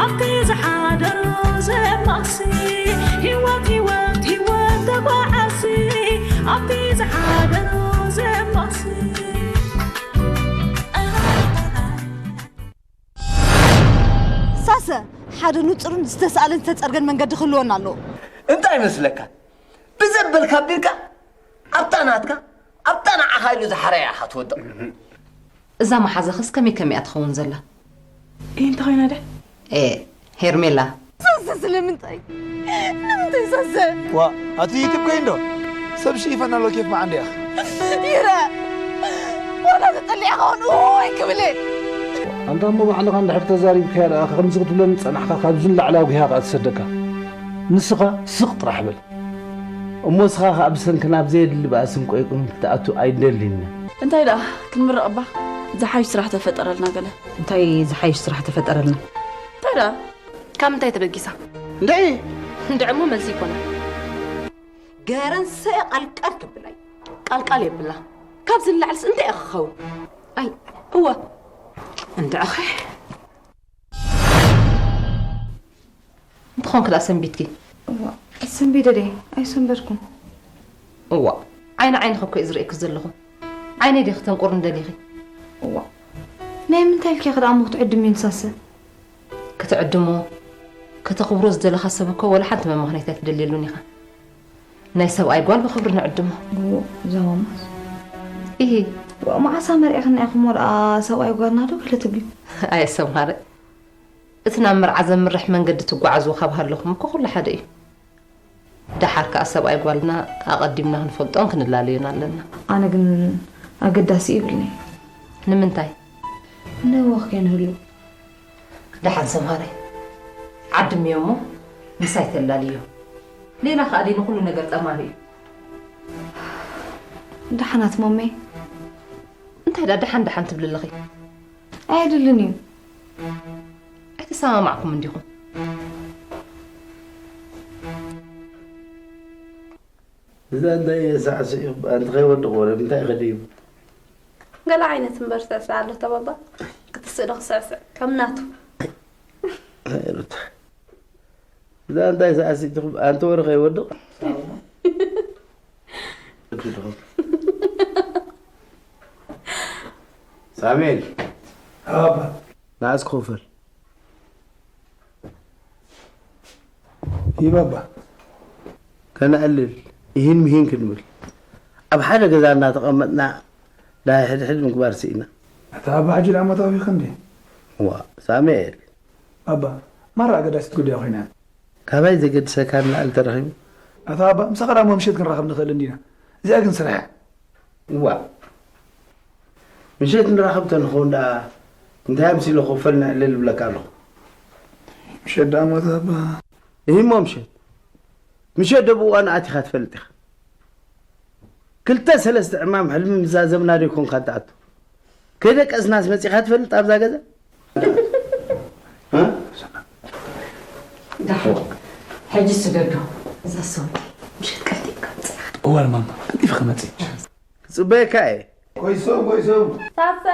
ኣብቲ ዝሓደሮ ዘማሲ፣ ህይወት፣ ህይወት፣ ህይወት ተጓዓሲ። ኣብቲ ዝሓደሮ ዘማሲ። ሳሰ፣ ሓደ ንጹርን ዝተሳእለን ዝተጸርገን መንገዲ ክህልወና ኣለዎ። እንታይ ይመስለካ? ብዘበልካ ኣቢልካ ኣብታ ናትካ፣ ኣብታ ንዓኻ ኢሉ ዝሓረያ ኢኻ ትወድቕ። እዛ መሓዛኽስ ከመይ ከመይ እያ ትኸውን ዘላ? እንታይ ኮይና ድያ? ኤ፣ ሄርሜላ። ሳሰ፣ ስለምንታይ? ንምንታይ ሳሰ? ዋ፣ ኣቲ ዩቱብ ከይንዶ? ሰብ ሽኢፈና ኣሎ፣ ኬፍ መዓንዲ ኢኻ። ይረ፣ ዋላ ተጠሊዕኻ እውን እወይ ክብል እየ። ኣንታ እሞ ባዕልኻ እንድሕር ተዛሪብካያ ደኣ ከምዚ ክትብለኒ ጸናሕካ፣ ካብዚ ንላዕሊ ኣጉህያ ከኣ ትሰደካ። ንስኻ ስቕ ጥራሕ በል። እሞ ንስኻ ከኣ ብሰንኪ ናብ ዘየድሊ ባእስን ቆይቁን ክትኣቱ ኣይንደልን ኢና። እንታይ ደኣ ክንምረቕ እባ? ዝሓይሽ ስራሕ ተፈጠረልና ገለ። እንታይ ዝሓይሽ ስራሕ ተፈጠረልና? እንታይ ደኣ? ካብ ምንታይ ተበጊሳ? እንድዒ! እንድዒ እሞ መልሲ ይኮና። ገረንሰ ቃልቃል ክብላይ። ቃልቃል የብላ። ካብዚ ንላዕልስ እንታይ እዩ ክኸውን? ኣይ፣ እወ። እንድዒ ኸ? እንተኾንኪ ደኣ ሰንቢትኪ? እዋ፣ ሰንቢደ ድየ? ኣይሰንበድኩን። እዋ፣ ዓይኒ ዓይንኺ እኮ እየ ዝርእየኪ ዘለኹ። ዓይነይ ዲኺ ክተንቁርኒ ደሊኺ? እዋ፣ ናይ ምንታይ ኢልኪ ደኣ እሞ ክትዕድምዮ ንሳሰ? ክትዕድሞ፣ ከተኽብሮ ዝደለኻ ሰብ እኮ ወላ ሓንቲ መመኽነይታ ኣይትደልየሉን ኢኻ። ናይ ሰብኣይ ጓል ብኽብሪ ንዕድሞ። እዎ፣ እዛ ማማስ። ኢሂ። እዋ፣ መዓሳ መርዒኽና ኢኹም ደኣ ሰብኣይ ጓልና ዶ ገለ ትብሊ? ኣየ ሰምሃረ፣ እቲ ናብ መርዓ ዘምርሕ መንገዲ ትጓዓዝዎ ካብ ሃለኹም እኮ ኩሉ ሓደ እዩ። ደሓር ከኣ ሰብኣይ ጓልና ኣቐዲምና ክንፈልጦን ክንላለዮን ኣለና። ኣነ ግን ኣገዳሲ ይብልኒ። ንምንታይ? ንህወኽ ከይንህሉ። ደሓን ሰምሃረይ፣ ዓድምዮ እሞ ምሳይ ተላልዮ። ሌላ ከኣ ደይ ንኹሉ ነገር ጠማሪ እዩ። ደሓናት ማመይ። እንታይ ደኣ ደሓን ደሓን ትብሊ ኣለኺ? ኣየድልን እዩ። ኣይተሰማማዕኩም እንዲኹም? እዛ እንታይ እየ ሳዕስዒ? ኣንቲ ከይወድቕ ወረ እንታይ ከድዩ? ገለ ዓይነት እምበር ስዕስዕ ኣሎ ተባባ። ክትስእ ዶ ክስዕስዕ? ከም ናቱ። ኣይ ሩታ። እዛ እንታይ ሳዕስዒ ትኹም? ኣንቲ ወረ ከይወድቕ? ሳሙኤል። ኣባ። ንኣስ ክኸፈል። ይባባ። ከነዕልል፣ እሂን ምሂን ክንብል። ኣብ ሓደ ገዛ እናተቐመጥና፣ ናይ ሕድሕድ ምግባር ስኢና። ኣታ ኣባ፣ ሕጂ ደኣ መታዊ ክንዲ? ዋ፣ ሳሙኤል። ኣባ፣ ማራ ኣገዳሲት ጉዳይ ኮይና። ካባይ ዘገድሰካ ንላዕሊ ተረኺቡ? ኣታ ኣባ፣ ምሳኻ ደኣ እሞ ምሸት ክንራኸብ ንኽእል እንዲና። እዚኣ ግን ስራሕ እያ። እዋ። ምሸት ንራኸብ ተንኸውን ደኣ እንታይ ኣምሲሉ ክኸፈልና ዕልል እብለካ ኣለኹ። ምሸት ደኣ ሞተ እባ። እሂ እሞ ምሸት። ምሸት ዶ ብእዋኑ ኣቲኻ ትፈልጥ ኢኻ። ክልተ ሰለስተ ዕማም ሕልሚ ምስ ዛዘምና ዶ ይኮንካ ትኣቱ። ከይደቀስናስ መጺኻ ትፈልጥ ኣብዛ ገዛ? እ? ደሓን። ሕጂ ስገዶ። እዛ ሰበይቲ ምሸት ቀልጢፍካ ምጽእ። እዋል ማማ፣ ቀልጢፍኺ መጺ። ክጽበየካ እየ። ኮይሶም፣ ኮይሶም። ሳሰ።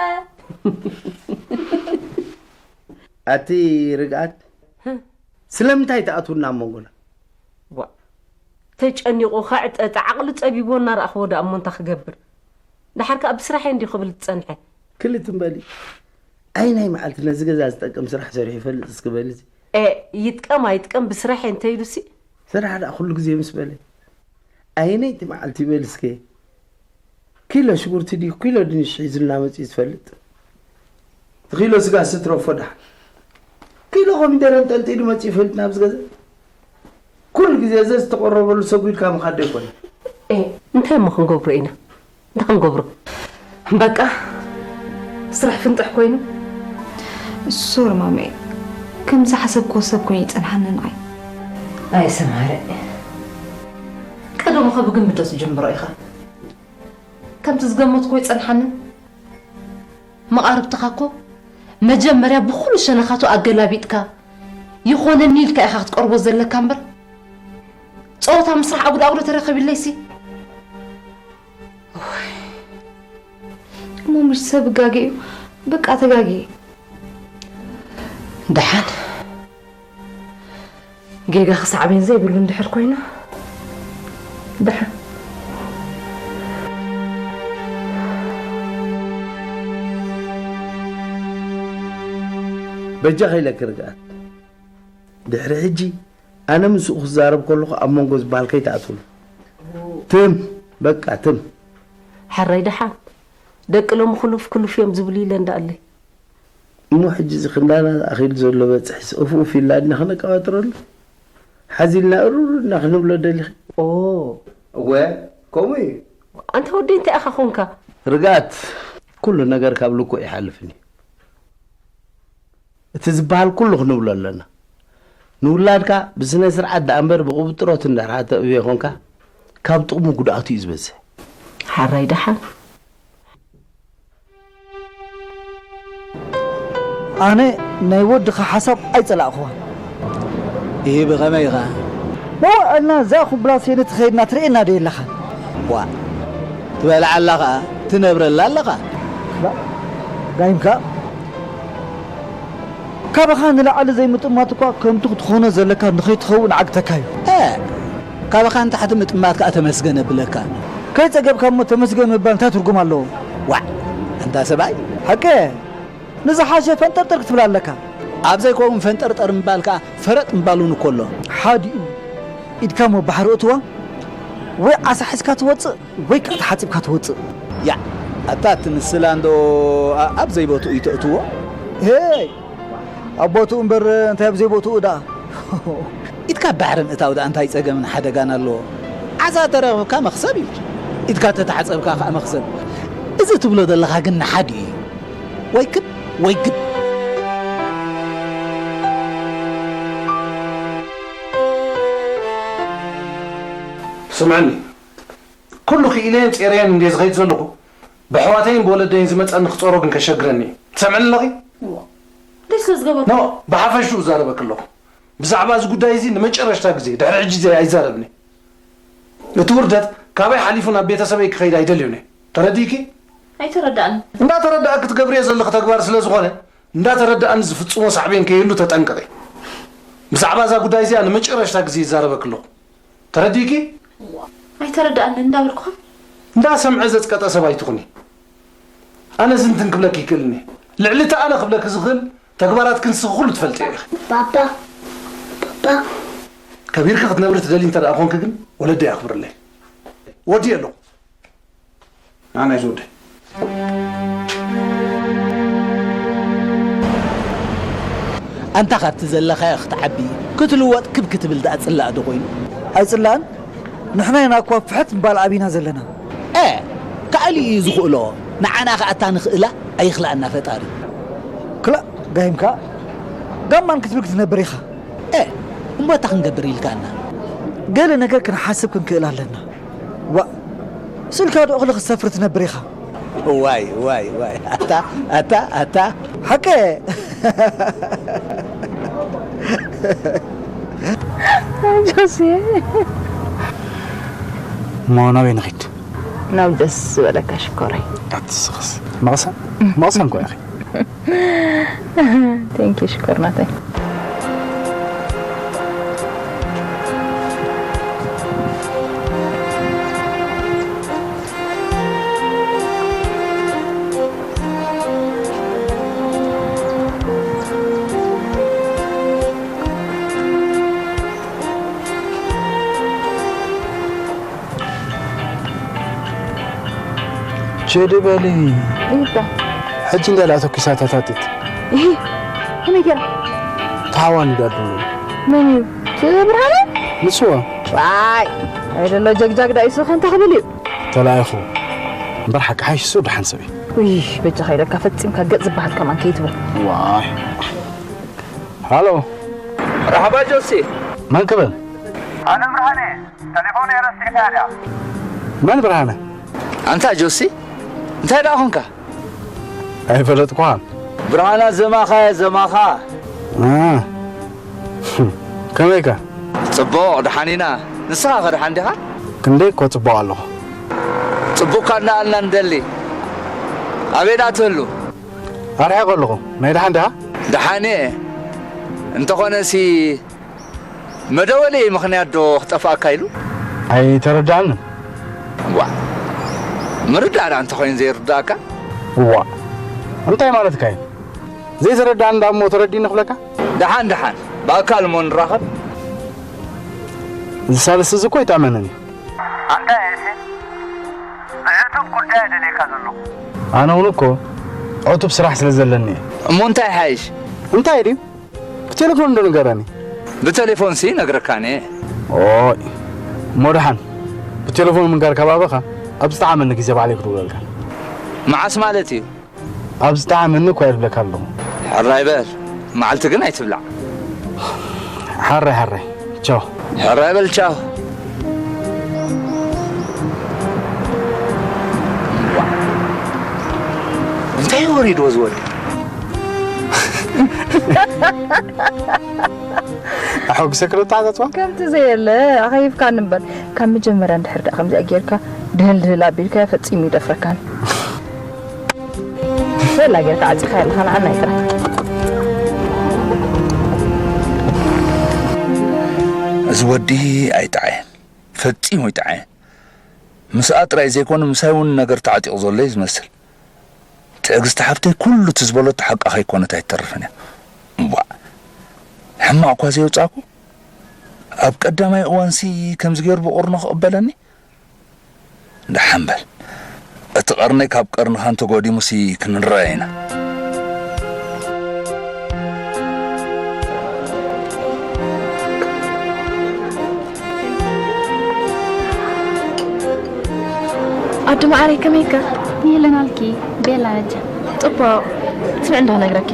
ኣቲ ርግኣት፣ ስለምንታይ ትኣትውና ኣብ መንጎና? ዋ፣ ተጨኒቑ ከዕጠጠ፣ ዓቕሉ ጸቢብዎ እናረኣኽዎ ደኣ እሞ እንታይ ክገብር? ደሓር ከኣ ብስራሐይ እንድዩ ክብል ዝጸንሐ። ክልት እምበሊ። ኣይ ናይ መዓልቲ ነዚ ገዛ ዝጠቅም ስራሕ ሰሪሑ ይፈልጥ እስኪ በሊ እዚ። ኤ፣ ይጥቀም ኣይጥቀም ብስራሐይ እንተ ኢሉሲ። ስራሕ ደኣ ኩሉ ግዜ ምስ በለ። ኣየነይቲ መዓልቲ ይበል እስከ? ኪሎ ሽጉርቲ ድዩ ኪሎ ድንሽ ሒዙልና መጺኡ ዝፈልጥ? እቲ ኪሎ ስጋ ስትረፎ ደሓን። ኪሎ ኮሚደረ እንጠልጢሉ መጺኡ ይፈልጥ ናብዚ ገዛ? ኩሉ ግዜ እዚ ዝተቆረበሉ ሰጒድካ ምኻድ ዶ ኣይኮነን? ኤ፣ እንታይ እሞ ክንገብሮ ኢና? እንታይ ክንገብሮ? በቃ፣ ስራሕ ፍንጥሕ ኮይኑ። ሶሪ ማመይ፣ ከም ዝሓሰብክዎ ሰብ ኮይኑ ይጸንሓኒ ንዓይ። ኣይ ሰምሃረ፣ ቀደሙ ከ ብግምት ዶ ትጅምሮ ኢኻ? ከምቲ ዝገመትክዎ ይጸንሓኒ። መቓርብትኻ እኮ መጀመርያ ብኹሉ ሸነኻቱ ኣገላቢጥካ ይኾነኒ ኢልካ ኢኻ ክትቀርቦ ዘለካ እምበር፣ ጸወታ ምስራሕ ኣጉዶ ኣጉዶ ተረኺብለይሲ። እሞ ምሽ ሰብ ጋጌ እዩ። በቃ ተጋጌ። ደሓን። ጌጋ ክሳዕቤን ዘይብሉ እንድሕር ኮይኑ፣ ደሓን። በጃ ከይለኪ ርግኣት። ድሕሪ ሕጂ ኣነ ምስኡ ክዛረብ ከለኹ ኣብ መንጎ ዝበሃል ከይትኣትውሉ። ትም፣ በቃ ትም። ሓራይ ደሓን። ደቂ ሎሚ ክሉፍ ክሉፍ እዮም ዝብሉ ኢለ እንዳኣለይ። እሞ ሕጂ እዚ ክንዳና ኣኺሉ ዘሎ በፅሕስ እፍ እፍ ኢልና ድና ክነቀባጥረሉ? ሓዚልና እሩር እና ክንብሎ ደሊኺ? ኦ፣ እወ፣ ከምኡ እዩ። ኣንታ ወደይ እንታይ ኢኻ ኾንካ? ርግኣት፣ ኩሉ ነገር ካብ ልክዕ ይሓልፍን እዩ። እቲ ዝበሃል ኩሉ ክንብሎ ኣለና። ንውላድካ ብስነ ስርዓት ደኣ እምበር ብቕብጥሮት እንድሕር ተእብዮ ኾንካ ካብ ጥቕሙ ጉድኣቱ እዩ ዝበዝሕ። ሓራይ ደሓን። ኣነ ናይ ወድኻ ሓሳብ ኣይጸላእኽዋን። ኢሂ ብኸመይ ኢኻ? መዋእልና እዛ ኩብላሴን ትኸይድና ትርእየና ዶ የለኻን? ዋእ ትበልዓ ኣለኻ ትነብረላ ኣለኻ። ጋይምካ ካባኻ ንላዕሊ ዘይምጥማት እኳ ከምቲ ክትኾኖ ዘለካ ንኸይትኸውን ዓግተካ እዩ። እ ካባኻ ንታሕቲ ምጥማት ከኣ ተመስገን የብለካ። ከይጸገብካ እሞ ተመስገን ምባል እንታይ ትርጉም ኣለዎ? ዋዕ ኣንታ ሰብኣይ። ሓቂ ንዝሓሸ ፈንጠርጠር ክትብል ኣለካ። ኣብ ዘይከውን ፈንጠርጠር ምባል ከኣ ፈረጥ ምባል እውን እኮ ኣሎ። ሓዲኡ ኢድካ እሞ ባሕሪ እትዋ ወይ ዓሳ ሒዝካ ትወጽእ ወይ ከዓ ተሓጺብካ ትወጽእ። ያዕ ኣታ እቲ ምስላ እንዶ ኣብ ዘይቦትኡ እዩ ተእትዎ። ሄይ ኣብ ቦትኡ እምበር እንታይ ኣብ ዘይቦትኡ ደኣ። ኢድካ ባሕሪ ምእታው ደኣ እንታይ ጸገምን ሓደጋን ኣለዎ? ዓሳ ተረኽብካ መኽሰብ እዩ። ኢድካ ተተሓጸብካ ከኣ መኽሰብ። እዚ ትብሎ ዘለኻ ግን ንሓዲ እዩ። ወይ ክድ ወይ ክድ። ስምዐኒ፣ ኩሉ ክኢለየን ጼረየን እንድየ ዝኸይድ ዘለኹ፣ ብኣሕዋተይን ብወለደይን ዝመጸኒ ክጸሮ ግን ከሸግረኒ እዩ። ትሰምዕኒ ኣለኺ? እዋ፣ እንታይ ስለ ዝገበርኩ? ኖ፣ ብሓፈሽኡ እዛረበኪ ኣለኹ። ብዛዕባ እዚ ጉዳይ እዚ ንመጨረሽታ ግዜ፣ ድሕሪ ሕጂ ዘይ ኣይዛረብን እየ። እቲ ውርደት ካበይ ሓሊፉ ናብ ቤተሰበይ ክኸይድ ኣይደልዮን እየ። ተረዲእኪ? ኣይተረድኣንን። እንዳተረድኣኪ ትገብርዮ ዘለኺ ተግባር ስለ ዝኾነ፣ እንዳተረድኣኒ ዝፍጽሞ ሳዕቤን ከይህሉ ተጠንቀቒ። ብዛዕባ እዛ ጉዳይ እዚኣ ንመጨረሽታ ግዜ ይዛረበኪ ኣለኹ። ተረዲእኪ? ኣይተረድኣንን እንዳበልኩኻ። እንዳሰምዐ ዘጽቀጠ ሰብ ኣይትኹኒ። ኣነ ዝንትን ክብለኪ ይክእልኒ። ልዕሊ እቲ ኣነ ክብለኪ ዝኽእል ተግባራትኪ ንስኺ ኩሉ ትፈልጥዮ ኢኺ። ባባ፣ ባባ። ከቢርኪ ክትነብሪ ትደሊ እንተ ደኣ ኾንኪ ግን ወለደይ ኣኽብርለይ። ወዲየ ኣለኹ። ንዓናይ ዝወደይ። ኣንታ ካብቲ ዘለኻዮ ክትዓቢ ክትልወጥ ክብ ክትብል ደኣ ጽላእ ዶ ኮይኑ? ኣይጽላእን። ንሕና ኢና እኳ ፍሕት ምባል ኣቢና ዘለና። እ ካሊእ እዩ ዝኽእሎ። ንዓና ከኣ እታ ንኽእላ ኣየኽልኣና ፈጣሪ። ክላእ ጋሂምካ ጋማን ክትብል ክትነብር ኢኻ። እ እሞ እታ ክንገብር ኢልካና? ገለ ነገር ክንሓስብ ክንክእል ኣለና። ዋእ ስልካ ዶ እኽሊ ክትሰፍር ትነብር ኢኻ። ዋይ ዋይ ዋይ ኣታ ኣታ ኣታ ሓቂ ጆሲ እሞ ናበይ ንኺድ? ናብ ደስ ዝበለካ ሽኮረይ። ኣትስኽስ መቕሰን መቕሰን እኮ ኢኺ። Thank you ሽኮር ናተይ። ችዲ በሊ። ሕጂ እንድያ ደኣ ተኲሳ እታ ጣጢት። እሂ፣ ከመይ ገይራ? ተሃዋኒ ዳዱ። መን እዩ? እቲ ብርሃነ? ንስዋ። ዋይ፣ ኣይ ደሎ ጀግጃግ ዳኢሱ ከንታ ክብል እዩ። ተላኢኹ። እምበር ሓቂ ሓይሽ እሱ ደሓን ሰብ እዩ። ውይ፣ በጃኻ ኢለካ ፈጺምካ ገጽ ዝበሃል ከማን ከይትብል። ዋይ። ሃሎ። መርሓባ ጆሲ። መን ክብል? ኣነ ብርሃነ፣ ተሌፎነይ ረሲዕካያ ድያ? መን ብርሃነ? ኣንታ ጆሲ፣ እንታይ ደኣ ኾንካ? ኣይፈለጥኩኻን። ብርሃና ዘማኻ እየ፣ ዘማኻ። እ፣ ከመይካ? ጽቡቕ፣ ደሓን ኢና። ንስኻ ከ ደሓን ዲኻ? ክንደይ እኮ ጽቡቕ ኣለኹ። ጽቡቕካ እናኣልና ንደሊ። ኣበይ ደኣ ትህሉ? ኣርሒቐ ኣለኹ። ናይ ደሓን ዲኻ? ደሓን እየ። እንተኾነሲ መደወሊ ምኽንያት ዶ ክጠፍኣካ ኢሉ? ኣይተረዳእንን። ዋ፣ ምርዳእና እንተኾይኑ ዘይርዳእካ? እዋ፣ እንታይ ማለትካ እዩ? ዘይተረዳእኒ እንዳ እሞ ተረዲእኒ ክብለካ? ደሓን ደሓን፣ ብኣካል እሞ ንራኸብ። እዚ ሳልስ እዚ እኮ ይጥዕመንን እዩ። ኣንታ ኤሴ፣ ብዕቱብ ጉዳይ ደልየካ ዘለኹ። ኣነ እውን እኮ ዕቱብ ስራሕ ስለ ዘለኒ እየ። እሞ እንታይ ይሓይሽ? እንታይ ድዩ? ብቴሌፎን እንዶ ንገረኒ። ብቴሌፎንሲ ነግረካን እየ። ኦይ እሞ ደሓን ብቴሌፎን ምንጋር ካብ ኣበኻ ኣብ ዝጠዓመኒ ግዜ ባዕለይ ክድውለልካ። መዓስ ማለት እዩ? ኣብ ዝጠዓመኒ እኳ እየ ዝብለካ ኣለኹ። ሕራይ በል መዓልቲ ግን ኣይትብላዕ። ሓራይ ሓራይ ቻው። ሕራይ በል ቻው። እንታይ ወሪድዎ ዝወዲ ኣሐጉሰኪ ዶ ተዓዘጽዋ? ከምቲ ዘየለ ኣኸይፍካኒ እምበር ካብ መጀመርያ እንድሕር ደኣ ከምዚኣ ጌርካ ድህል ድህል ኣቢልካዮ ፈጺሙ ይደፍረካን። በላ ጌርካ ዓጺኻ ኣለኻ ንዓና ይጥራሕ። እዚ ወዲ ኣይጠዓየን፣ ፈጺሙ ኣይጠዓየን። ምስኣ ጥራይ ዘይኮነ ምሳይ እውን ነገር ተዓጢቑ ዘሎ እዩ ዝመስል። ትዕግስቲ ሓብተይ ኩሉ እቲ ዝበለቶ ሓቃ ከይኮነት ኣይትተርፍን እያ። እዋእ ሕማቕ እኳ ዘየውጻእኩ ኣብ ቀዳማይ እዋንሲ ከምዚ ገይሩ ብቑርኑ ክቕበለኒ? ደሓን በል እቲ ቐርነይ ካብ ቀርንኻ እንተጎዲሙሲ ክንረኣይ ኢና። ኣዱ መዓረይ ከመይካ? የለናልኪ ቤላ ነጃ። ጽቡቕ ስምዒ እንዶ ክነግረኪ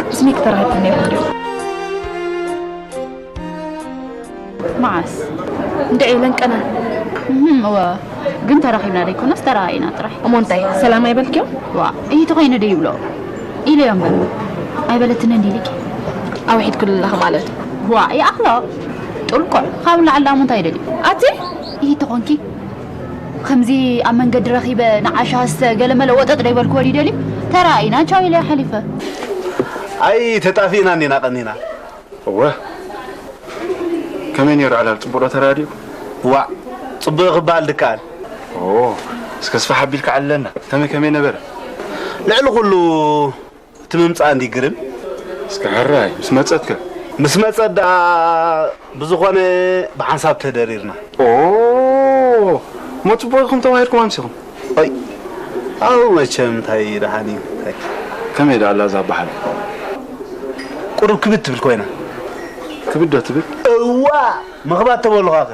ብስሚክ ተራኺብክኒ ኢኹም ድዩ? መዓስ? እንድዒ ለንቀና እህም፣ እወ ግን ተራኺብና ደይኮነስ ተረኣኢና ጥራሕ። እሞ እንታይ ሰላም ኣይበልክዮ? ዋ ኢቲ ኾይኑ ዶ ይብሎ ኢለዮ እምበር ኣይበለትንን ድዩ ኢልኪ? ኣውሒድክሉ ኣለኺ ማለት ዋ ይኣኽሎ ጥልቁዕ ካብ ላዕሊ ዳሞ እንታይ ደልዩ ኣቲ ኢቲ ኾንኪ ከምዚ ኣብ መንገዲ ረኺበ ንዓሻ ስተ ገለመለ ወጠጥ ደይበልክዎ ድዩ ደልዩ ተራኢና ቻው ኢለዮ ሓሊፈ ኣይ ተጣፊእና እንዲና ቀኒና። እወ ከመይ ነይሩ ዕላል ጽቡቕ ዶ ተራዲኡ? ዋእ ጽቡቕ ክበሃል ድከኣል። ኦ እስከ ስፍሕ ኣቢልካ ዓልለና ከመይ ከመይ ነበረ? ልዕሊ ኩሉ እቲ ምምጻኣ እንድዩ ግርም። እስከ ሕራይ ምስ መጸትከ? ምስ መጸት ደኣ ብዝኾነ ብሓንሳብ ተደሪርና። ኦ እሞ ጽቡቕ ኢኹም ተዋሂድኩም ኣምሲኹም። ኦይ ኣው መቸም እንታይ ደሓን እዩ እንታይ። ከመይ ደኣ ኣላ እዛ በሓል? ቁሩብ ክብድ ትብል ኮይና። ክብድ ዶ ትብል? እዋ ምኽባድ ተበሉኻኸ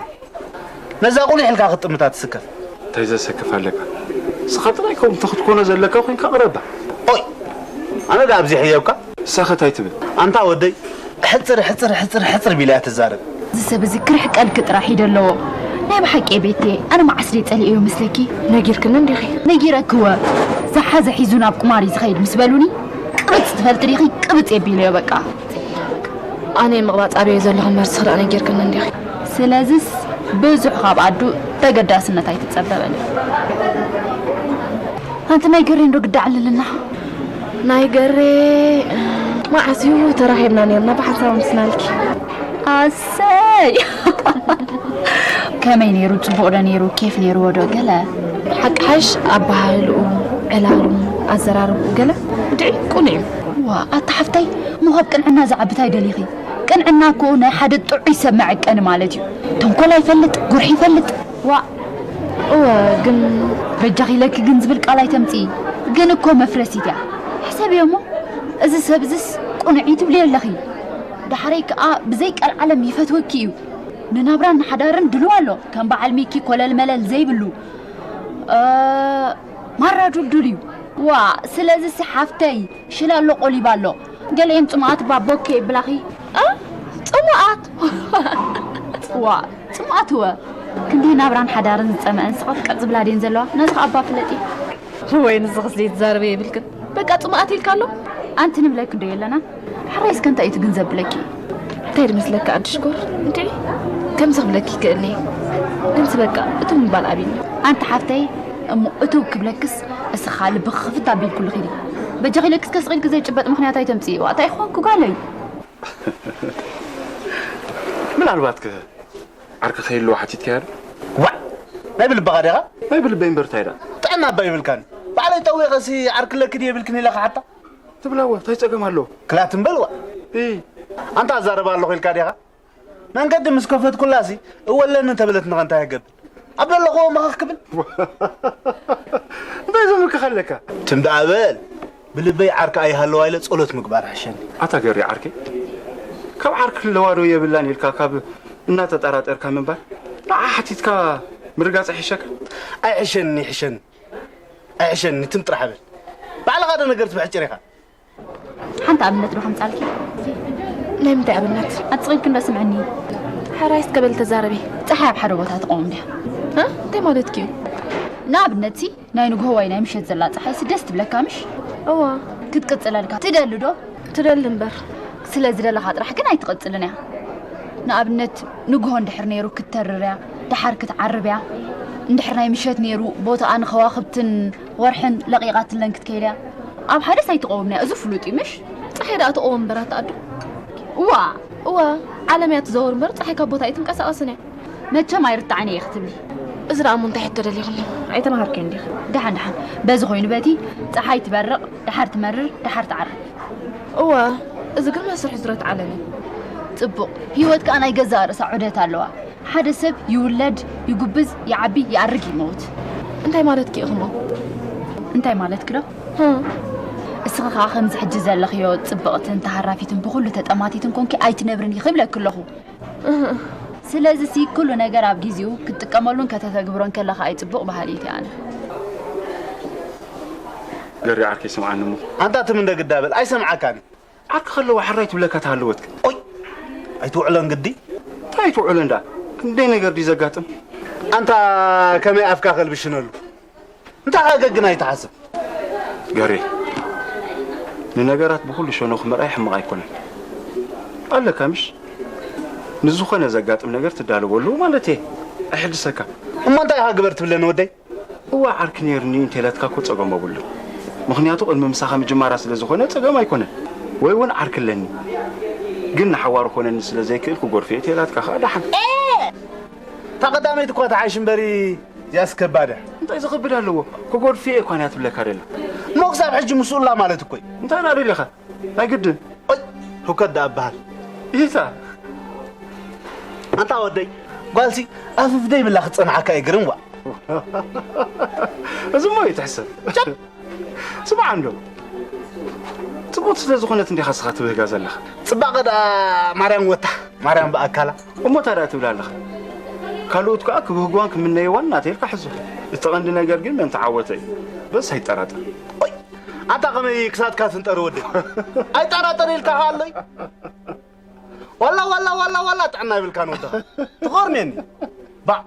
ነዛ ቁሊሕ ኢልካ ክትጥምታ ትስከፍ። እንታይ ዘሰክፍ ኣለካ? ንስኻ ጥራይ ከምቲ ክትኮኖ ዘለካ ኮይንካ ቅረባ። ኦይ ኣነ ደኣ ኣብዚሐዮ እኳ። ንሳኸ እንታይ ትብል? ኣንታ ወደይ ሕጽር ሕጽር ሕጽር ሕጽር ቢላ እያ ትዛረብ። እዚ ሰብ እዚ ክርሕቀልኪ ጥራሕ እዩ ደለዎ። ናይ ብሓቂ ቤቴ ኣነ መዓስ ድየ ጸሊኤዮ መስለኪ? ነጊርክኒ እንዲኺ። ነጊረኪ እወ። ዝሓዘ ሒዙ ናብ ቁማር እዩ ዝኸይድ ምስ በሉኒ ቅብጽ ትፈልጢ ዲኺ ቅብጽ የቢለዮ በቃ። ኣነ ምቕባጽ ኣብዮ ዘለኹ እምበር ንስኺ ደኣ ነጊርክኒ እንዲኺ። ስለዝስ ብዙሕ ካብ ኣዱ ተገዳስነት ኣይትጸበ በሊ። ኣንቲ ናይ ገሬ እንዶ ግዳ ዓልልና። ናይ ገሬ መዓስ እዩ ተራኺብና ኔርና ብሓንሳብ ኣምስናልኪ። ኣሰይ ከመይ ነይሩ ጽቡቕ ዶ ነይሩ ኬፍ ነይርዎ ዶ ገለ ሓቂ ሓሽ ኣበሃህልኡ ዕላሉ ኣዘራርብኡ ገለ ብድዒ ቁኑዕ እዩ። ዋ ኣታ ሓፍተይ እሞ ካብ ቅንዕና ዝዓቢ ታይ ደሊኺ? ቅንዕና እኮ ናይ ሓደ ጥዑይ ሰብ መዐቀኒ ማለት እዩ። ተንኮል ኣይፈልጥ፣ ጉርሒ ይፈልጥ። ዋእ። እወ ግን። በጃኺ ኢለኪ ግን ዝብል ቃል ኣይተምጽኢ። ግን እኮ መፍረሲት እያ። ሕሰብዮ እሞ እዚ ሰብ እዝስ ቁኑዕ እዩ ትብልዮ ኣለኺ። ዳሕረይ ከኣ ብዘይ ቀልዓለም ይፈትወኪ እዩ። ንናብራን ንሓዳርን ድሉው ኣሎ። ከም በዓል ሚኪ ኮለል መለል ዘይብሉ። እ። ማራ ዱልዱል እዩ። ዋእ ስለዚሲ ሓፍተይ። ሽላሎ ቆሊባ ኣሎ። ገሊኤን ጽሙኣት እባ ቦኬ የብላኺ። እ ጽሙኣት። ዋእ ጽሙኣት እወ። ክንደይ ናብራን ሓዳርን ዝጸመአን ስቕጥቅጥ ዝብላ ድየን ዘለዋ። ነዚ ከኣ እባ ፍለጢ። ወይ ንስኽስ ዘይትዛረቢ የብልክን። በቃ ጽሙኣት ኢልካ ኣሎ። ኣንቲ ንብለኪ ዶ የለናን። ሕራይ እስከ እንታይ እዩ እቲ ግን ዘብለኪ? እንታይ ድመስለኪ ኣዲ ሽኮር እንድዒ ከምዚ ክብለኪ ይክእል እየ ግንሲ በቃ እቱ ምባል ኣብዩኒ። ኣንቲ ሓፍተይ እሞ እትው ክብለክስ እስኻ ልብኺ ክፍት ኣቢልክሉ ኺዲ። በጃኺ ኢለኪ እስከ ስቕ ኢልኪ ዘይጭበጥ ምኽንያት ኣይተምጽኢ ዋእ ታይ ክኾንኪ ጓለይ። ምናልባት ከ ዓርኪ ከይህልዎ ሓቲትካያ ዶ? ዋዕ! ናይ ብልብኻ ዲኻ? ናይ ብልበይ እምበር እንታይ ደኣ? ጥዕና እባ ይብልካን። ባዕለይ ጠዊቐሲ ዓርኪ ኣለኪ ድየ ይብልክን ኢለ ክሓታ? ትብላ እወ፣ እንታይ ጸገም ኣለዎ? ክላት እምበል ዋዕ! እይ። ኣንታ ኣዛረባ ኣለኹ ኢልካ ዲኻ? መንገዲ ምስ ከፈትኩላሲ እወለኒ እንተበለትኒ ኸ እንታይ ክገብር? ኣብ ዘለኹዎ መኸኽ ክብል? እንታይ ዘምልክኻ ኣለካ? ትም ደኣ በል። ብልበይ ዓርኪ ኣይሃለዋ ኢለ ጸሎት ምግባር ሕሸኒ። ኣታ ገሪ ዓርከይ፣ ካብ ዓርኪ ክህለዋ ዶ የብላን ኢልካ ካብ እናተጠራጠርካ ምንባር፣ ንዓ ሓቲትካ ምርጋጽ ኣይሕሸካ? ኣይሕሸኒ፣ ይሕሸኒ። ኣይሕሸኒ፣ ትም ጥራሕ በል። ባዕልኻ ዶ ነገር ትብሕጭር ኢኻ? ሓንቲ ኣብነት ዶ ከምጻልኪ? ናይ ምንታይ ኣብነት? ኣጽቒልኪ እንዶ ስምዕኒ። ሕራይ እስከ በል ተዛረቢ። ጸሓይ ኣብ ሓደ ቦታ ትቆም ድያ? እ? እንታይ ማለትኪ እዩ? ንኣብነትሲ፣ ናይ ንግሆ ወይ ናይ ምሸት ዘላ ጸሓይሲ ደስ ትብለካ ምሽ? እዋ። ክትቅጽለልካ ትደሊ ዶ? ትደሊ እምበር። ስለ ዝደለኻ ጥራሕ ግን ኣይትቕጽልን እያ። ንኣብነት፣ ንግሆ እንድሕር ነይሩ ክትተርር እያ፣ ደሓር ክትዓርብ እያ። እንድሕር ናይ ምሸት ነይሩ፣ ቦታኣ ንኸዋኽብትን ወርሕን ለቒቓትለን ክትከይድ እያ። ኣብ ሓደስ ኣይትቐውምን እያ፣ እዚ ፍሉጥ እዩ ምሽ? ጸሓይ ደኣ ትቐውም እምበር ኣታ ኣዱ። እዋ። እዋ፣ ዓለም እያ ትዘውር እምበር ጸሓይ ካብ ቦታ ኣይትንቀሳቐስን እያ። መቸም ኣይርታዕን እየ ክትብሊ። እዚ ደኣ እሞ እንታይ ሕቶ ደሊኽኒ? ኣይተማሃርክዮን ዲኺ? ደሓን ደሓን። በዚ ኮይኑ በቲ ጸሓይ ትበርቕ፣ ደሓር ትመርር፣ ደሓር ትዓርብ። እዋ፣ እዚ ግን መስርሕ ዙረት ዓለም እዩ። ጽቡቕ። ህይወት ከኣ ናይ ገዛእ ርእሳ ዑደት ኣለዋ። ሓደ ሰብ ይውለድ፣ ይጉብዝ፣ ይዓቢ፣ ይኣርግ፣ ይመውት። እንታይ ማለትኪ ኢኺ እሞ? እንታይ ማለትኪ ዶ? ህም። እስኺ ከኣ ከምዚ ሕጂ ዘለኽዮ ጽብቕትን ተሃራፊትን ብኹሉ ተጠማቲትን ኮንኪ ኣይትነብርን ኢኺ እብለኪ ኣለኹ። እህ። ስለዚሲ ኩሉ ነገር ኣብ ግዜኡ ክትጥቀመሉን ከተተግብሮን ከለኻ እዩ ጽቡቕ በሃሊት እየ ኣነ። ገሪ ዓርከይ ስምዓኒ እሞ። ኣንታ ትም እንደ ግዳ በል፣ ኣይሰምዓካን። ዓርኪ ከለዋ ሕራይ ትብለካ ተሃለወትክ። ኦይ! ኣይትውዕሎን ግዲ? እንታይ ኣይትውዕሎን ደኣ? ክንደይ ነገር ድዩ ዘጋጥም? ኣንታ ከመይ ኣፍካ ከልብሽነሉ? እንታይ ከገግን ኣይትሓስብ። ገሬ፣ ንነገራት ብኹሉ ሸነኹ ምርኣይ ሕማቕ ኣይኮነን። ኣለካ ምሽ? ንዝኾነ ዘጋጥም ነገር ትዳለወሉ ማለት እየ። ኣይሕድሰካ። እሞ እንታይ ኢኻ ግበር ትብለኒ ወደይ? እዋ ዓርኪ ነይርኒ እንተኢላትካ እኮ ጸገም የብሉን። ምኽንያቱ ቅድሚ ምሳኻ ምጅማራ ስለ ዝኾነ ጸገም ኣይኮነን። ወይ እውን ዓርኪ ኣለኒ። ግን ንሓዋሩ ኮነኒ ስለ ዘይክእል ክጎድፍ እየ እንተኢላትካ ከኣ ደሓን። እታ ቀዳመይቲ እኳ ትሓይሽ እምበሪ እዚኣስ ከባድ እያ። እንታይ ዝኸብድ ኣለዎ? ክጎድፍ እየ እኳ እያ ትብለካ ደላ። እሞ ክሳብ ሕጂ ምስኡላ ማለት እኮ እዩ። እንታይ ኢና ደሊኻ? ኣይግድን። ኦይ፣ ህውከት ደኣ እበሃል። ይታ። ኣንታ ወደይ፣ ጓልሲ ኣፍፍ ደይብላ ክትጸንሓካ እየ ግርም ዋ። እዚ እሞ እዩ ትሕሰብ። ጨ-፣ ስማዕ እንዶ። ጽቡቕ ስለ ዝኾነት እንዲኻ ስኻ ትብህጋ ዘለኻ። ጽባቐ ደኣ ማርያም ወታ፣ ማርያም ብኣካላ። እሞ ታዲያ ትብል ኣለኻ። ካልኦት ከኣ ክብህግዋን ክምነይዋን እናተይልካ ሕዞ። እቲ ቀንዲ ነገር ግን መን ተዓወተ እዩ። በስ ኣይጠራጠር። ኦይ፣ ኣታ ከመይ ክሳድካ ትንጠሪ ወደይ? ኣይጠራጠር ኢልካ ከ ኣሎይ? ዋላ፣ ዋላ፣ ዋላ፣ ዋላ ጥዕና ይብልካን ወድኻ። ትኾርሜኒ። ባዕ።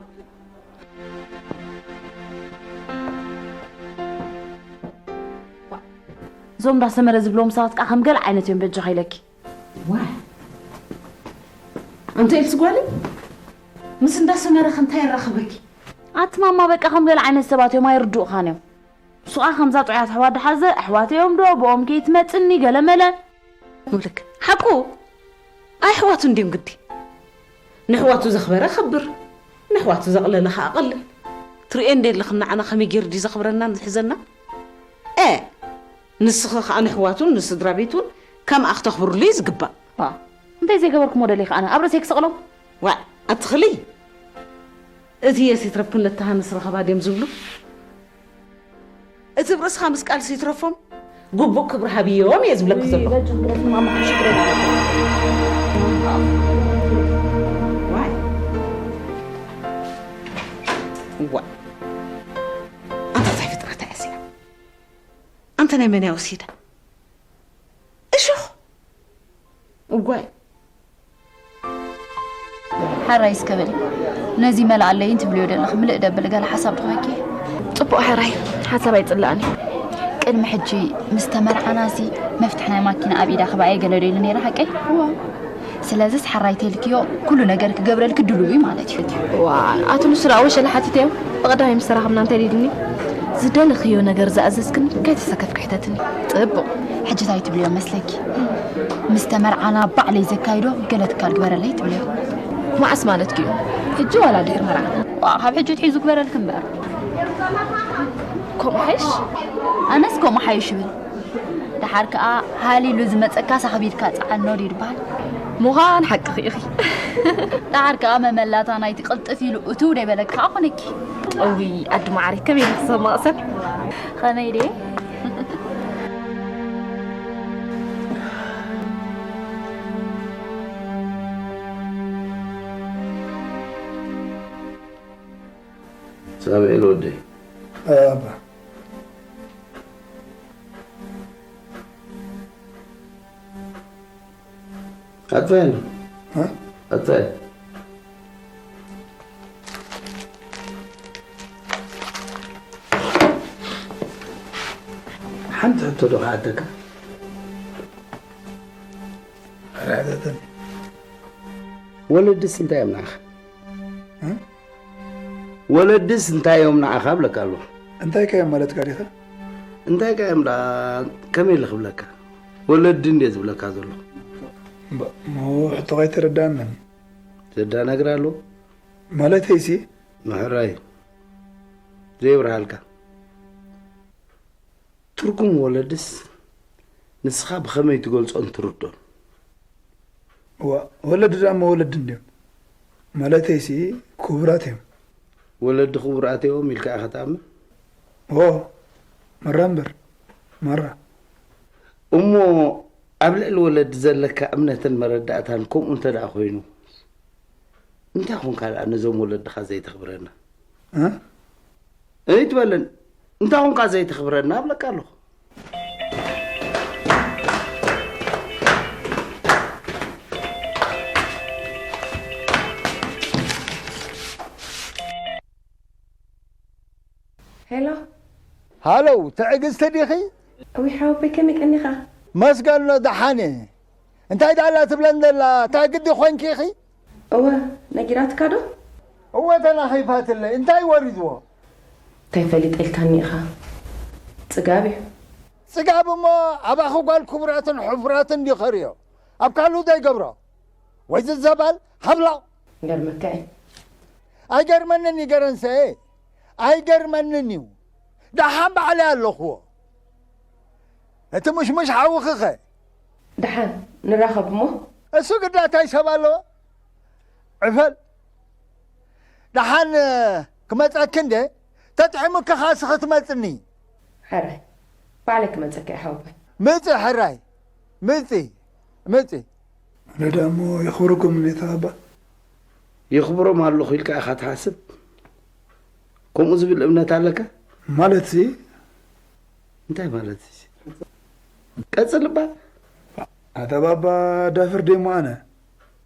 እዞም እንዳሰመረ ዝብልዎም ሰባት ከኣ ከም ገለ ዓይነት እዮም በጃኻ ኢለኪ። ዋይ። ኣንተ ኢልሲ ጓለይ፣ ምስ እንዳሰመረ ከ እንታይ የራኽበኪ? ኣቲ ማማ በቃ ከም ገለ ዓይነት ሰባት እዮም ኣይርድኡኻን እዮም። ንሱ ከኣ ከምዛ ጥዑያት ኣሕዋት ደሓዘ፣ ኣሕዋተይ እዮም ዶ፣ ብኦም ከይትመጽኒ፣ ገለ መለ። ምብልክ። ሓቁ? ኣይ ኣሕዋቱ እንድዮም ግዲ። ንኣሕዋቱ ዘኽበረ ከብር፣ ንኣሕዋቱ ዘቕለለ ከኣ ኣቐልል። ትርእዮ እንደ ኣለኽን ንዓና ከመይ ገይሩ ድዩ ዘኽብረናን ዝሕዘና? ኤ! ንስኺ ከኣ ንኣሕዋቱን ንስድራ ቤቱን ከምኣ ክተኽብርሉ እዩ ዝግባእ። ባ፣ እንታይ ዘይገበርኩሞ ደሊኺ ኣነ ኣብ ርእሰይ ክሰቕሎም? ዋእ፣ ኣትኽሊ! እቲ የስ ይትረፍክን ለተሃንስ ረኸባ ድዮም ዝብሉ? እቲ ብርእስኻ ምስቃልሲ ይትረፎም፣ ግቡእ ክብሪ ሃብዮም እየ ዝብለኪ ዘለኹ። በጃ ግደፍኒ ማማ፣ ሕሹ ግደፍኒ። ዋይ። ዋይ። ኣንታ እንታይ ፍጥረት እያ እዚኣ? ኣንታ ናይ መን እያ ወሲዳ? እሾኽ። እዋይ። ሓራይ እስከ በሊ፣ ነዚ መላኣለይን ትብልዮ ዘለኺ ምልእ ደብል ገለ ሓሳብ ዶ ሃኪ? ጽቡቕ ሓራይ፣ ሓሳብ ኣይጽላእን እዩ። ቅድሚ ሕጂ ምስ ተመርዓናሲ መፍትሕ ናይ ማኪና ኣብ ኢዳ ክበኣየ ገለ ዶ ኢሉ ነይረ ሓቀይ? እዋ። ስለዚስ ሓራይ ተልክዮ ኩሉ ነገር ክገብረልኪ ድሉው እዩ ማለት እዩ። ዋ፣ ኣቶ ንሱ ደኣ ወሸለ ሓቲተዮ፣ ብቐዳማይ ምስ ተራኸብና እንታይ ኢሉኒ? ዝደለኽዮ ነገር ዝኣዘዝክን ከይተሰከፍኪ ሕተትኒ። ጽቡቕ፣ ሕጂ እንታይ ትብልዮ መስለኪ? ምስ ተመርዓና ባዕለይ ዘካይዶ ገለ ትካል ግበረለይ ትብልዮ። መዓስ ማለትኪ እዩ? ሕጂ ዋላ ድሕሪ መርዓ? ዋ፣ ካብ ሕጂ ትሒዙ ግበረልኪ እምበር። ከምኡ ሓይሽ? ኣነስ ከምኡ ሓይሽ ይብል። ደሓር ከኣ ሃሊሉ ዝመጸካ ሳኽቢድካ ጸዓኖ ድዩ ድበሃል? ምዃን ሓቅኺ ኢኺ። ደሓር ከኣ መመላታ ናይቲ ቅልጥፍ ኢሉ እትው ደይበለካ ከኣ ኮነኪ። እውይ ኣዲ መዓረይ፣ ከመይ ኢልኪ ዝሰማቕ ሰብ? ከመይ ድየ? ሳሙኤል ወደይ። ኣባ። ኣታይ ኣሎ? እ? ኣታይ። ሓንቲ ሕቶ ዶ ክሓተካ? ኣረ፣ ሕተተኒ። ወለድስ እንታይ እዮም ንዓኻ? እ? ወለድስ እንታይ እዮም ንዓኻ እብለካ ኣለኹ። እንታይ ከ እዮም ማለትካ ዲኻ? እንታይ ከ እዮም ደኣ፣ ከመይ ኢለ ክብለካ? ወለዲ እንድየ ዝብለካ ዘለኹ። እምባ-፣ እሞ ሕቶኻ ኣይተረዳእናን። ዘደናግር ኣሎ? ማለተይሲ? ምሕራይ ዘይብርሃልካ። ትርጉም ወለድስ ንስኻ ብኸመይ ትገልጾን ትርዶን? እዋ፣ ወለዲ ደኣ እሞ ወለዲ እንድዮም። ማለተይሲ ክቡራት እዮም። ወለዲ ክቡራት እዮም ኢልካ ኢኻ ትኣምን? ኦ፣ ማራ እምበር፣ ማራ። እሞ ኣብ ልዕሊ ወለዲ ዘለካ እምነትን መረዳእታን ከምኡ እንተ ደኣ ኮይኑ፣ እንታይ ኾንካ ደኣ ነዞም ወለድኻ ዘይተኽብረና? እ? ኣይትበለን። እንታይ ኾንካ ዘይተኽብረና እብለካ ኣለኹ። ሄሎ። ሃሎ፣ ትዕግስቲ ዲኺ? እዊ ሓወቦይ፣ ከመይ ቀኒኻ? መስገኖ፣ ደሓን እየ። እንታይ ደኣላ ትብለን ዘላ? እታ ግዲ ኾንኪ ኢኺ? እወ፣ ነጊራትካ ዶ? እወ፣ ተናኺፋትለይ። እንታይ ወሪድዎ? እንታይ ፈሊጠ ኢልካኒ ኢኻ? ጽጋብ እዩ። ጽጋብ እሞ ኣባኺ ጓል ክቡራትን ሕፉራትን ድዩ ከርእዮ? ኣብ ካልእ ዘይገብሮ? ወይ ዝዘባል ሃብላቕ። ይገርመካ እዩ። ኣይገርመንን እዩ ገረንሰኤ። ኣይገርመንን እዩ። ደሓን ባዕለይ ኣለኽዎ። እቲ ሙሽሙሽ ሓውኽኸ? ደሓን ንራኸብ እሞ። እሱ ግዳ እንታይ ሰብ ኣለዎ? ዕፈል። ደሓን ክመጸኪ እንደ ተጥዕሙኪ ኻስኺ ትመጽኒ። ሕራይ ባዕለይ ክመጸኪ እየ ሓወቦይ። ምጺ ሕራይ። ምጺ። ምጺ። ኣነ ደኣ እሞ የኽብረኩም እንዴታ ኣባ። የኽብሮም ኣለኹ ኢልካ ኢኻ ትሓስብ? ከምኡ ዝብል እምነት ኣለካ? ማለትሲ? እንታይ ማለት እዚ? ቀጽል እባ። ኣታ ባባ ዳፍር ደሞ ኣነ።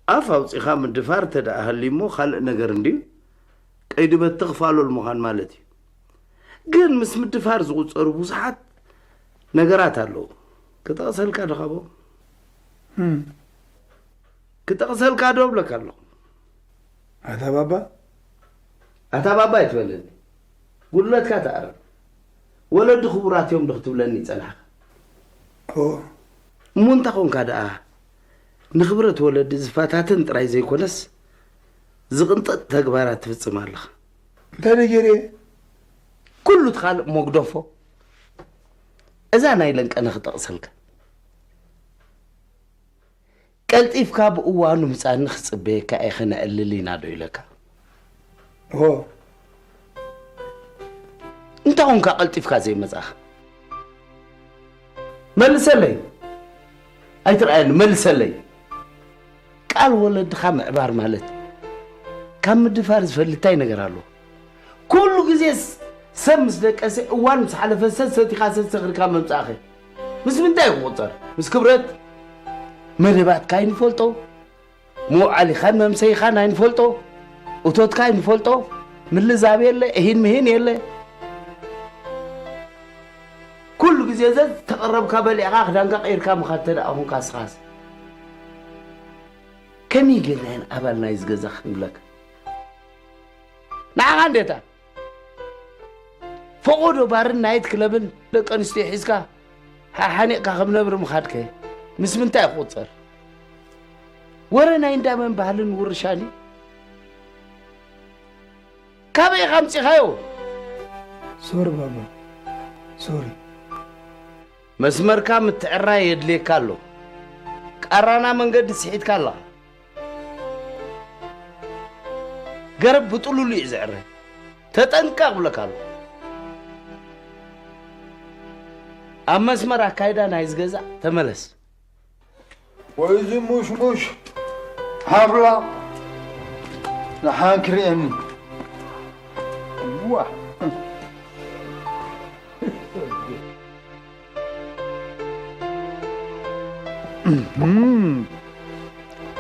ኣፍ ኣውጺኻ ምድፋር እንተ ደኣ ሃልዩ እሞ ካልእ ነገር እንድዩ። ቀይዲ በትኽ ፋሎል ምዃን ማለት እዩ። ግን ምስ ምድፋር ዝቑጸሩ ብዙሓት ነገራት ኣለዉ። ክጠቕሰልካ ዶ ኻቦ? ህም። ክጠቕሰልካ ዶ እብለካ ኣለኹ። ኣታ ባባ? ኣታ ባባ ኣይትበለኒ። ጉድለትካ ተኣረም። ወለዲ ክቡራት እዮም ዶ ክትብለኒ ይጸናሕካ? እዎ። እሞ እንታይ ኾንካ ደኣ ንኽብረት ወለዲ ዝፈታትን ጥራይ ዘይኮነስ ዝቕንጠጥ ተግባራት ትፍጽም ኣለኻ። እንታይ ነጊረ? ኩሉ እቲ ካልእ መጉደፎ። እዛ ናይ ለንቀነ ክጠቕሰልካ። ቀልጢፍካ ብእዋኑ ምጻኒ ክጽበየካ እየ ከነዕልል ኢና ዶ ኢለካ? እዎ። እንታይ ኾንካ ቀልጢፍካ ዘይመጻኻ? መልሰለይ። ኣይትርኣየኒ፣ መልሰለይ። ቃል ወለድኻ ምዕባር ማለት ካብ ምድፋር ዝፈልታይ ነገር ኣሎ? ኩሉ ግዜ ስ-፣ ሰብ ምስ ደቀሰ፣ እዋን ምስ ሓለፈ፣ ሰሰቲኻ ሰሰኽርካ ምምጻእኸ ምስ ምንታይ ክቑጸር? ምስ ክብረት? መደባትካ ኣይንፈልጦ፣ መውዓሊኻን መምሰይኻን ኣይንፈልጦ፣ እቶትካ ኣይንፈልጦ፣ ምልዛብ የለ፣ እሂን ምሂን የለ። ኩሉ ግዜ ዘዝተቐረብካ በሊዕኻ ክዳንካ ቀይርካ ምኻድ እንተ ደኣ ኹንካ ስኻስ፣ ከመይ ጌርና ኢና ኣባል ናይዚ ገዛ ክንብለካ? ንዓኻ እንዴታ ፈቖዶ ባርን ናይት ክለብን ደቂ ኣንስትዮ ሒዝካ ሓ-፣ ሓኒቕካ ከም ነብሪ ምኻድከ ምስ ምንታይ ክቑጸር? ወረ ናይ እንዳመን ባህልን ውርሻን እዩ? ካበይ ኢኻ ኣምጺኻዮ? ሶሪ ባባ፣ ሶሪ። መስመርካ ምትዕራይ የድልየካ ኣሎ። ቃራና መንገዲ ስሒትካ ኣለኻ። ገረብ ብጥሉሉ እዩ ዝዕረ። ተጠንቀቕ ብለካ ኣሎ። ኣብ መስመር ኣካይዳ ናይዚ ገዛ ተመለስ። ወይዚ ሙሽሙሽ ሃብላ ንሓንክርየኒ ዋ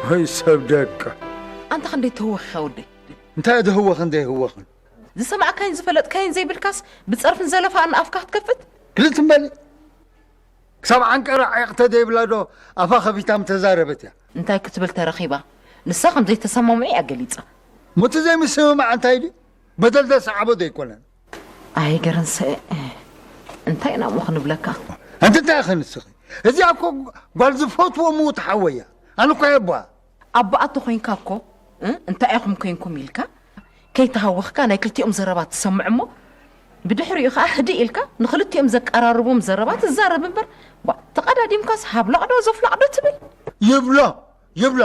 ወይ ሰብ ደቂ ኣንታ ክንደይ ትህወኽ ኢኻ ወደይ። እንታይ ድህወኽን ዘይህወኽን ዝሰማዕካይን ዝፈለጥካይን ዘይብልካስ ብጸርፍን ዘለፋን ኣፍካ ክትከፍት? ክልት እምበሊ ክሳብ ዓንቀራ ዒቕ ተዘይብላ ዶ ኣፋ ከፊታ ምተዛረበት እያ። እንታይ ክትብል ተረኺባ? ንሳ ከም ዘይተሰማምዑ እያ ገሊጻ። ሞቲ ዘይምስምማዕ እንታይ ድዩ? በደል ዘሰዓቦ ዘይኮነን። ኣይ ገረንሰ እንታይ ኢና እሞ ክንብለካ? ኣንቲ እንታይ ኢኺ ንስኺ? እዚኣ እኮ ጓል ዝፈትዎ ምዉት ሓወይ እያ። ኣነ እኮ እየ ኣቦኣ። ኣቦኣ ተኾይንካ እኮ እ? እንታይ ኢኹም ኮንኩም ኢልካ ከይተሃወኽካ ናይ ክልቲኦም ዘረባ ትሰምዕ እሞ ብድሕሪኡ ከዓ ህድእ ኢልካ ንኽልቲኦም ዘቀራርቦም ዘረባ ትዛረብ እምበር ዋ ተቐዳዲምካስ ሃብላቕ ዶ ዘፍላቕ ዶ ትብል? ይብሎ ይብሎ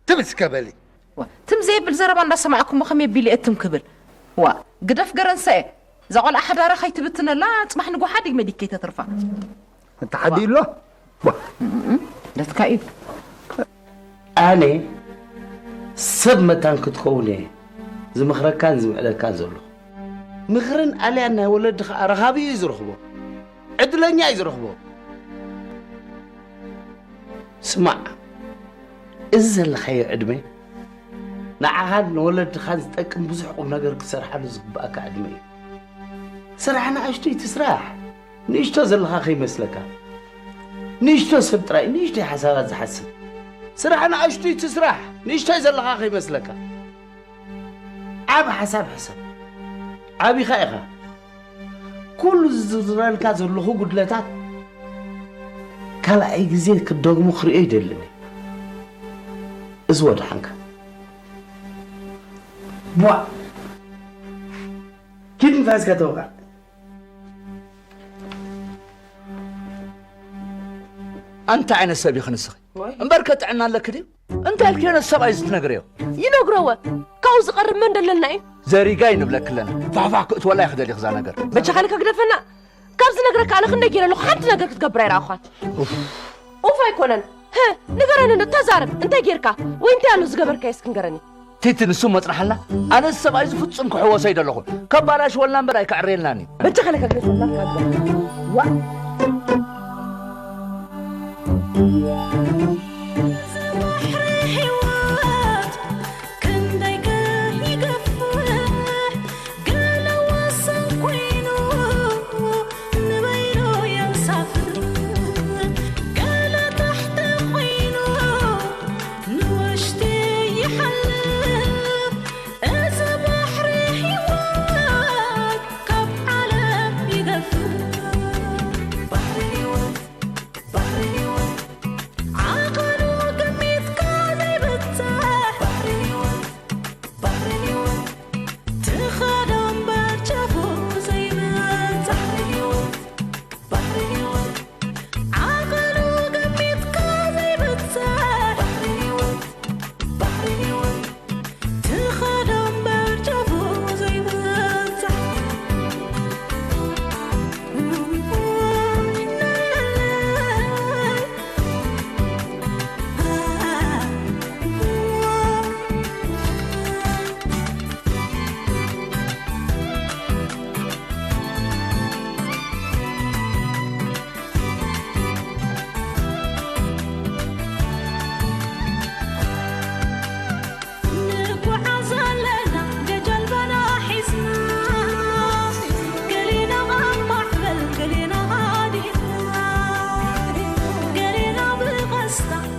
ትም እስከ በሊ። ዋ፣ ትም ዘየብል ዘረባ እንዳሰማዕኩሞ ከመይ ቢለ እትም ክብል? ዋ፣ ግደፍ ገረንሰኤ፣ እዛ ቆልዓ ሓዳራ ከይትብትነላ ጽባሕ ንጎሓ ድግመ ዲከይ ተትርፋ። እንተ ሓዲ ኣሎ ደትካ እዩ። ኣነ ሰብ መታን ክትከውን እየ ዝምኽረካን ዝምዕደካን ዘለኹ። ምኽርን ኣልያን ናይ ወለዲ ኸዓ ረኻቢ እዩ ዝረኽቦ፣ ዕድለኛ እዩ ዝረኽቦ። ስማዕ፣ እዚ ዘለኻዮ ዕድመ ንዓኻን ንወለድኻን ዝጠቅም ብዙሕ ቁም ነገር ክትሰርሓሉ ዝግብኣካ ዕድመ እዩ። ስራሕ ንኣሽቱ ይትስራሕ፣ ንእሽቶ ዘለኻ ከይመስለካ። ንእሽቶ ሰብ ጥራይ ንእሽቶ ሓሳባት ዝሓስብ። ስራሕ ንኣሽቱ ይትስራሕ፣ ንእሽቶ ዘለኻ ከይመስለካ። ዓብ ሓሳብ ሕሰብ። ዓቢኻ ኢኻ። ኩሉ ዝዝርዝረልካ ዘለኹ ጉድለታት ካልኣይ ግዜ ክደግሞ ክርእዮ ይደልን። እዚ ወድሓንካ። ቧዕ! ኪድ ንፋስካ ተውቃዕ። ኣንታ ዓይነት ሰብ ኢኺ ንስኺ? እምበርከ ጥዕና ኣለኪ ድዩ? እንታይ ኢልክዮ ነቲ ሰብኣይ እዚ ትነግርዮ? ይነግሮ ወ ካብኡ ዝቐርብ መን ደለና እዩ? ዘሪጋይ ንብለኪ ኣለና። ፋሕፋሕ ክእትወላ ኢኺ ደሊኺ እዛ ነገር። በጃኻ ኢልካ ግደፈና። ካብ ዝነግረካ ኣነ ክንደይ ገይረ ኣለኹ ሓንቲ ነገር ክትገብር ኣይረኣኹኻን። ኡፍ ኣይኮነን። ህ ንገረኒ እንዶ ተዛረብ። እንታይ ጌርካ? ወይ እንታይ ኣሎ ዝገበርካዮ እስኪ ንገረኒ። ቲቲ ንሱ መጽናሓልና ኣነ ሰብኣይ ዝፍጹም ክሕወሶ ኣይደለኹን። ከባላሽ ወልና እምበር ኣይከዕርየልናን እዩ። በጃኻ ኢልካ ግደፈና። ዋ